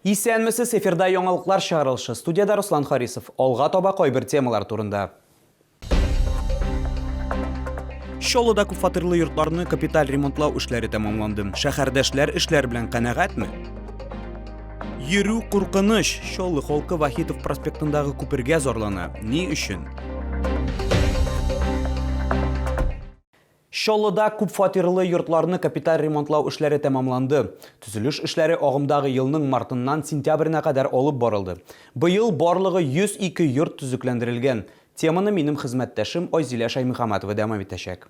Исәнмесез, эфирда яңалыклар чыгарылышы. Студиядә Руслан Харисов. Алга таба кайбер темалар турында. Чаллыда күпфатирлы йортларны капиталь ремонтлау эшләре тәмамланды. Шәһәрдәшләр эшләр белән канәгатьме? Йөрү куркыныч. Чаллы халкы Вахитов проспектындагы күпергә зарлана. Ни өчен? Чаллыда күпфатирлы йортларны капиталь ремонтлау эшләре тәмамланды. Төзелеш эшләре агымдагы елның мартыннан сентябренә кадәр алып барылды. Быел барлыгы 102 йорт төзекләндерелгән. Теманы минем хезмәттәшем Айзилә Шәймөхәммәтова дәвам итәчәк.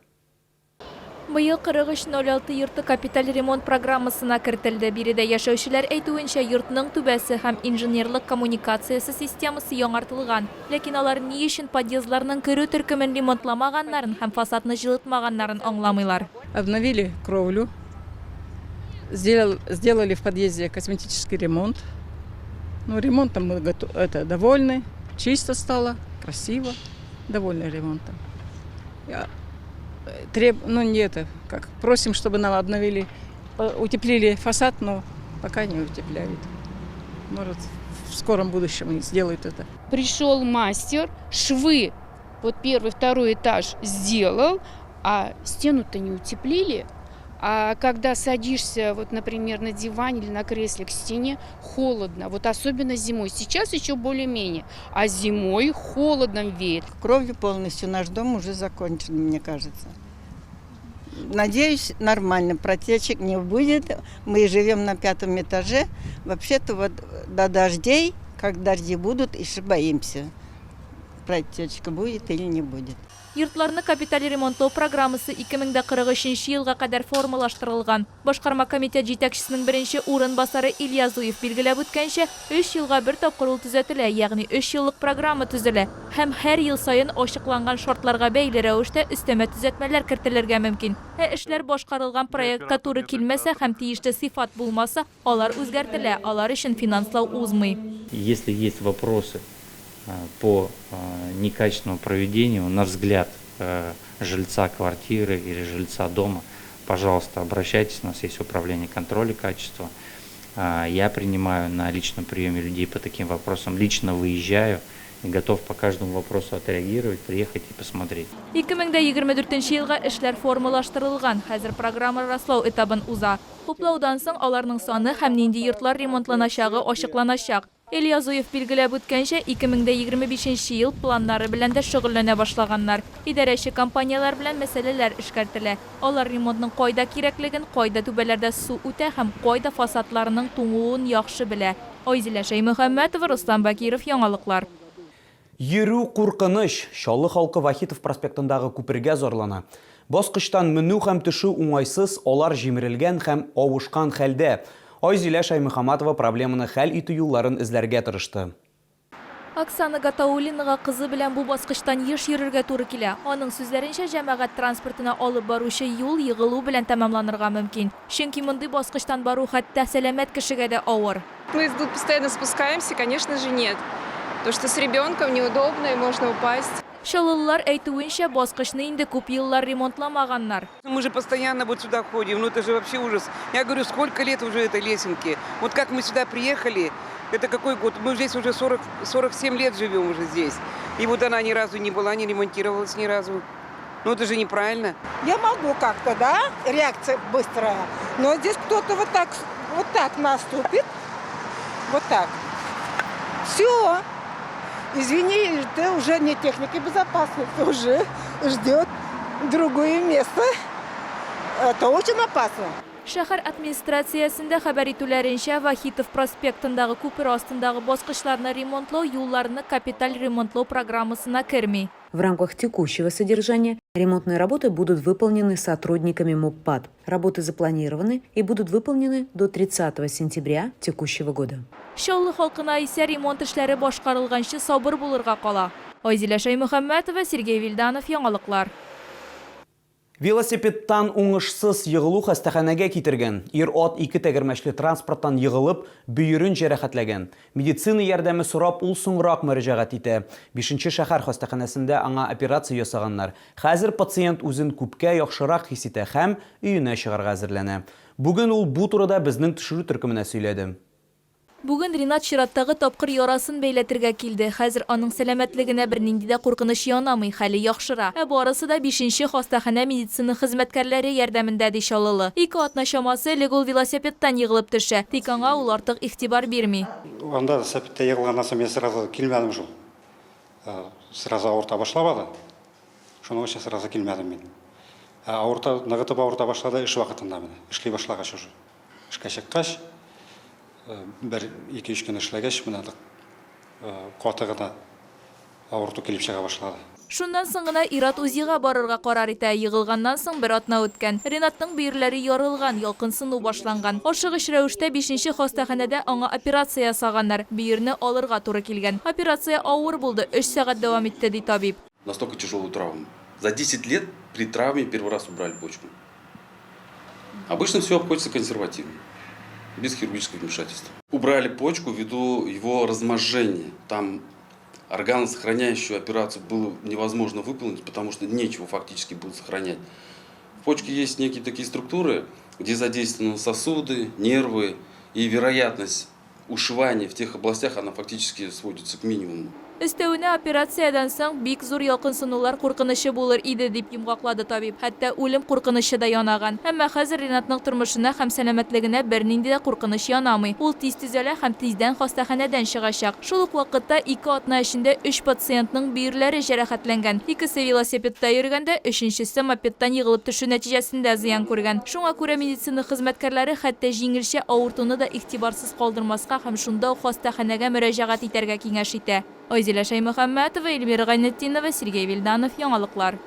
Быел 43.06 йорты капиталь ремонт программасына кертелде. Биредә яшәүчеләр әйтүенчә, йортның түбәсе һәм инженерлык коммуникациясе системасы яңартылган. Ләкин алар ни өчен подъездларның керү төркемен ремонтламаганнарын һәм фасадны җылытмаганнарын аңламыйлар. Обновили кровлю, сделали в подъезде косметический ремонт. Ну, ремонтом мы это, довольны, чисто стало, красиво, довольны ремонтом. Я, треб, ну, не это, как, просим, чтобы нам обновили, утеплили фасад, но пока не утепляют. Может, в скором будущем они сделают это. Пришел мастер, швы, вот первый, второй этаж сделал, а стену-то не утеплили. А когда садишься, вот, например, на диване или на кресле к стене, холодно. Вот особенно зимой. Сейчас еще более-менее. А зимой холодно веет. Кровлю полностью наш дом уже закончен, мне кажется. Надеюсь, нормально, протечек не будет. Мы живем на пятом этаже. Вообще-то вот до дождей, как дожди будут, еще боимся, протечка будет или не будет. Йортларны капиталь ремонтлау программасы 2043 елга кадәр формалаштырылган. Башкарма комитет җитәкчесенең беренче урынбасары Илья Зуев билгеләп үткәнчә, өч елга бер тапкыр ул төзәтелә, ягъни өч еллык программа төзелә һәм һәр ел саен ачыкланган шартларга бәйле рәвештә өстәмә төзәтмәләр кертелергә мөмкин. Ә эшләр башкарылган проектка туры килмәсә һәм тиешле сыйфат булмаса, алар үзгәртелә, алар өчен финанслау узмый. Если есть вопросы по некачественному проведению, на взгляд жильца квартиры или жильца дома, пожалуйста, обращайтесь, у нас есть управление контроля качества. Я принимаю на личном приеме людей по таким вопросам, лично выезжаю и готов по каждому вопросу отреагировать, приехать и посмотреть. 2024 елга эшләр формалаштырылган, хәзер программа раслау этабын уза. Хуплаудан соң аларның саны һәм нинди йортлар ремонтланачагы ачыкланачак. Илья Зуев билгеләп үткәнчә, 2025 нче ел планнары белән дә шөгыльләнә башлаганнар. Идарәче компанияләр белән мәсьәләләр эшкәртелә. Алар ремонтның кайда кирәклеген, кайда түбәләрдә су үтә һәм кайда фасадларның туңуын яхшы белә. Айзилә Шәймөхәммәтова, Руслан Бакиров, Яңалыклар. Йөрү куркыныч! Чаллы халкы Вахитов проспектындагы күпергә зарлана. Баскычтан менү һәм төшү уңайсыз, алар җимерелгән һәм авышкан хәлдә. Айзилә Шәймөхәммәтова проблеманы хәл итү юлларын эзләргә тырышты. Оксана Гатауллинага кызы белән бу баскычтан еш йөрергә туры килә. Аның сүзләренчә, җәмәгать транспортына алып баручы юл егылу белән тәмамланырга мөмкин. Чөнки мондый баскычтан бару хәтта сәламәт кешегә дә авыр. Мы тут постоянно спускаемся, конечно же, нет. Потому что с ребенком неудобно и можно упасть. Чаллылылар әйтүенчә, баскычны инде күп еллар ремонтламаганнар. Мы же постоянно вот сюда ходим, ну это же вообще ужас. Я говорю, сколько лет уже этой лесенке. Вот как мы сюда приехали, это какой год? Мы здесь уже 40, 47 лет живем уже здесь. И вот она ни разу не была, не ремонтировалась ни разу. Ну это же неправильно. Я могу как-то, да, реакция быстрая. Но здесь кто-то вот так, вот так наступит, вот так. Все. Извини, это уже не техника безопасности, уже ждет другое место. Это очень опасно. Шәһәр администрациясендә хәбәр итүләренчә, Вахитов проспектындагы күпер астындагы баскычларны ремонтлау юлларны капиталь ремонтлау программасына керми. В рамках текущего содержания ремонтные работы будут выполнены сотрудниками МУППАД. Работы запланированы и будут выполнены до 30 сентября текущего года. Чаллы халкына исә ремонт эшләре башкарылганчы сабыр булырга кала. Айзилә Шәймөхәммәтова, Сергей Вильданов, Яңалыклар. Велосипедтан уңышсыз егылу хастаханәгә китергән. Ир-ат ике тәгәрмәчле транспорттан егылып, бөерен җәрәхәтләгән. Медицина ярдәме сорап, ул соңрак мөрәҗәгать итә. Бишенче шәһәр хастаханәсендә аңа операция ясаганнар. Хәзер пациент үзен күпкә яхшырак хис итә һәм өенә чыгарга әзерләнә. Бүген ул бу турыда безнең төшерү төркеменә сөйләде. Бүген Ринат чираттагы тапкыр ярасын бәйләтергә килде. Хәзер аның сәламәтлегенә бернинди дә куркыныч янамый, хәле яхшыра. Ә барысы да бишенче хастаханә медицина хезмәткәрләре ярдәмендә, ди чаллылы. Ике атна чамасы элек ул велосипедтан егылып төшә. Тик аңа ул артык игътибар бирми. Анда велосипедта егылганнан соң мин сразу килмәдем шул. Сразу авырта башламады. Шуның өчен сразу килмәдем мин. Ә авырта, ныгытып авырта башлады эш вакытында менә. Эшли башлагач уже. Эшкә чыккач, бер ике-өч көн эшләгәч, менә каты гына авырту килеп чыга башлады. Шуннан соң гына ир-ат УЗИга барырга карар итә. Егылганнан соң бер атна үткән. Ринатның бөерләре ярылган, ялкынсыну башланган. Ашыгыч рәвештә бишенче хастаханәдә аңа операция ясаганнар. Бөерне алырга туры килгән. Операция авыр булды, өч сәгать дәвам итте, ди табиб. Настолько тяжелую травму. За 10 лет при травме первый раз убрали почку. Обычно все обходится консервативно, без хирургического вмешательства. Убрали почку ввиду его разможения. Там органосохраняющую операцию было невозможно выполнить, потому что нечего фактически было сохранять. В почке есть некие такие структуры, где задействованы сосуды, нервы и вероятность ушивания в тех областях, она фактически сводится к минимуму. Өстәвенә, операциядән соң бик зур ялкынсынулар куркынычы булыр иде, дип йомгаклады табиб. Хәтта үлем куркынычы да янаган. Әмма хәзер Ринатның тормышына һәм сәламәтлегенә бернинди дә куркыныч янамый. Ул тиз төзәлә һәм тиздән хастаханәдән чыгачак. Шул ук вакытта ике атна эчендә өч пациентның бөерләре җәрәхәтләнгән. Икесе велосипедта йөргәндә, өченчесе мопедтан егылып төшү нәтиҗәсендә зыян күргән. Шуңа күрә медицина хезмәткәрләре хәтта җиңелчә авыртуны да игътибарсыз калдырмаска һәм шунда ук хастаханәгә мөрәҗәгать итәргә киңәш итә. Айзилә Шәймөхәммәтова, Эльмира Гайнетдинова, Сергей Вильданов, Яңалыклар.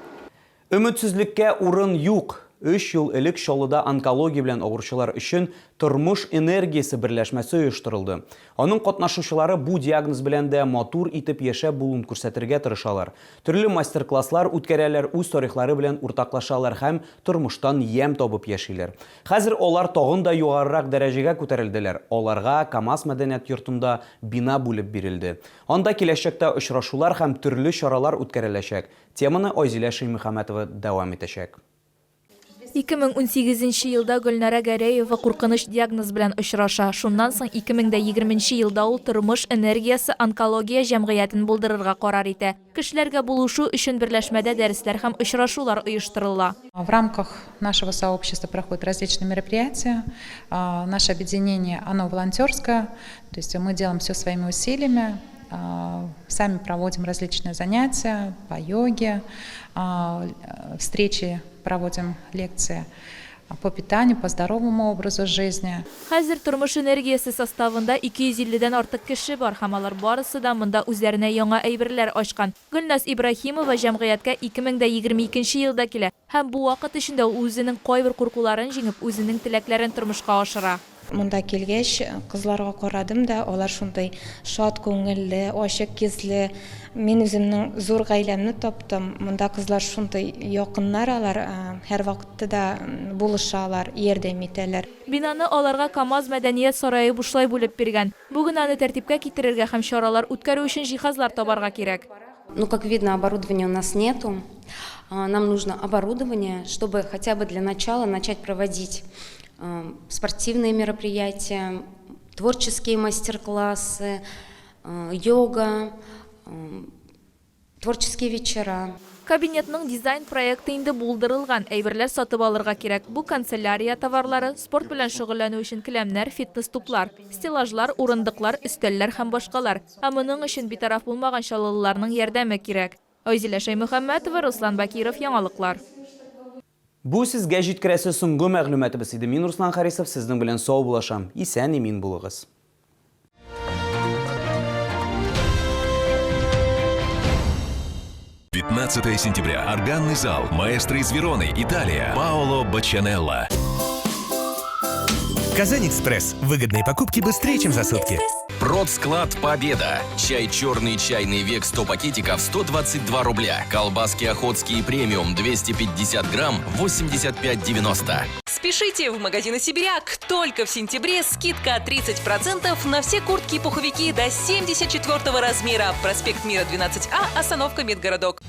Өметсезлеккә урын юк! Өч ел элек Чаллыда онкология белән авыручылар өчен Тормыш энергиясе берләшмәсе оештырылды. Аның катнашучылары бу диагноз белән дә матур итеп яшәп булуын күрсәтергә тырышалар. Төрле мастер-класслар үткәрәләр, үз тарихлары белән уртаклашалар һәм тормыштан ямь табып яшиләр. Хәзер алар тагын да югарырак дәрәҗәгә күтәрелделәр, аларга КАМАЗ мәдәният йортында бина бүлеп бирелде. Анда киләчәктә очрашулар һәм төрле чаралар үткәреләчәк. Теманы Айзилә Шәймөхәммәтова дәвам итәчәк. 2018 нче елда Гөлнара Гәрәева куркыныч диагноз белән очраша. Шуннан соң 2020 нче елда ул Тормыш энергиясе онкология җәмгыятен булдырырга карар итә. Кешеләргә булышу өчен берләшмәдә дәресләр һәм очрашулар оештырыла. В рамках нашего сообщества проходят различные мероприятия. Наше объединение, оно волонтерское, то есть мы делаем все своими усилиями, сами проводим различные занятия по йоге, встречи проводим, лекции по питанию, по здоровому образу жизни. Хәзер Тормыш энергиясе составында 250 дән артык кеше бар һәм алар барысы да монда үзләренә яңа әйберләр ачкан. Гөлназ Ибраһимова җәмгыятькә 2022 нче елда килә һәм бу вакыт эчендә ул үзенең кайбер куркуларын җиңеп, үзенең теләкләрен тормышка ашыра. Монда килгәч, кызларга карадым да, алар шундый шат күңелле, ачык йөзле. Мин үземнең зур гаиләмне таптым. Монда кызлар шундый якыннар алар, һәрвакытта да булышалар, ярдәм итәләр. Бинаны аларга КАМАЗ мәдәният сарае бушлай бүлеп биргән. Бүген аны тәртипкә китерергә һәм чаралар үткәрү өчен җиһазлар табарга кирәк. Ну, как видно, оборудования у нас нету. Нам нужно оборудование, чтобы хотя бы для начала начать проводить спортивные мероприятия, творческие мастер-классы, йога, творческие вечера. Кабинетның дизайн-проекты инде булдырылган, әйберләр сатып алырга кирәк. Бу канцелярия товарлары, спорт белән шөгыльләнү өчен келәмнәр, фитнес-туплар, стеллажлар, урындыклар, өстәлләр һәм башкалар. Ә моның өчен битараф булмаган чаллылыларның ярдәме кирәк. Айзилә Шәймөхәммәтова, Руслан Бакиров, Яңалыклар. Бу сезгә җиткерәсе соңгы мәгълүматыбыз иде. Мин Руслан Харисов сезнең белән саубуллашам. Исән-имин булыгыз. 15 сентября. Органный зал. Маэстро из Вероны, Италия. Паоло Бачанелло. Казань-Экспресс. Выгодные покупки быстрее, чем за сутки. Продсклад «Победа». Чай черный чайный век 100 пакетиков 122 рубля. Колбаски охотские премиум 250 грамм 85,90. Спешите в магазины «Сибиряк». Только в сентябре скидка 30% на все куртки и пуховики до 74 размера. Проспект Мира 12А, остановка Медгородок.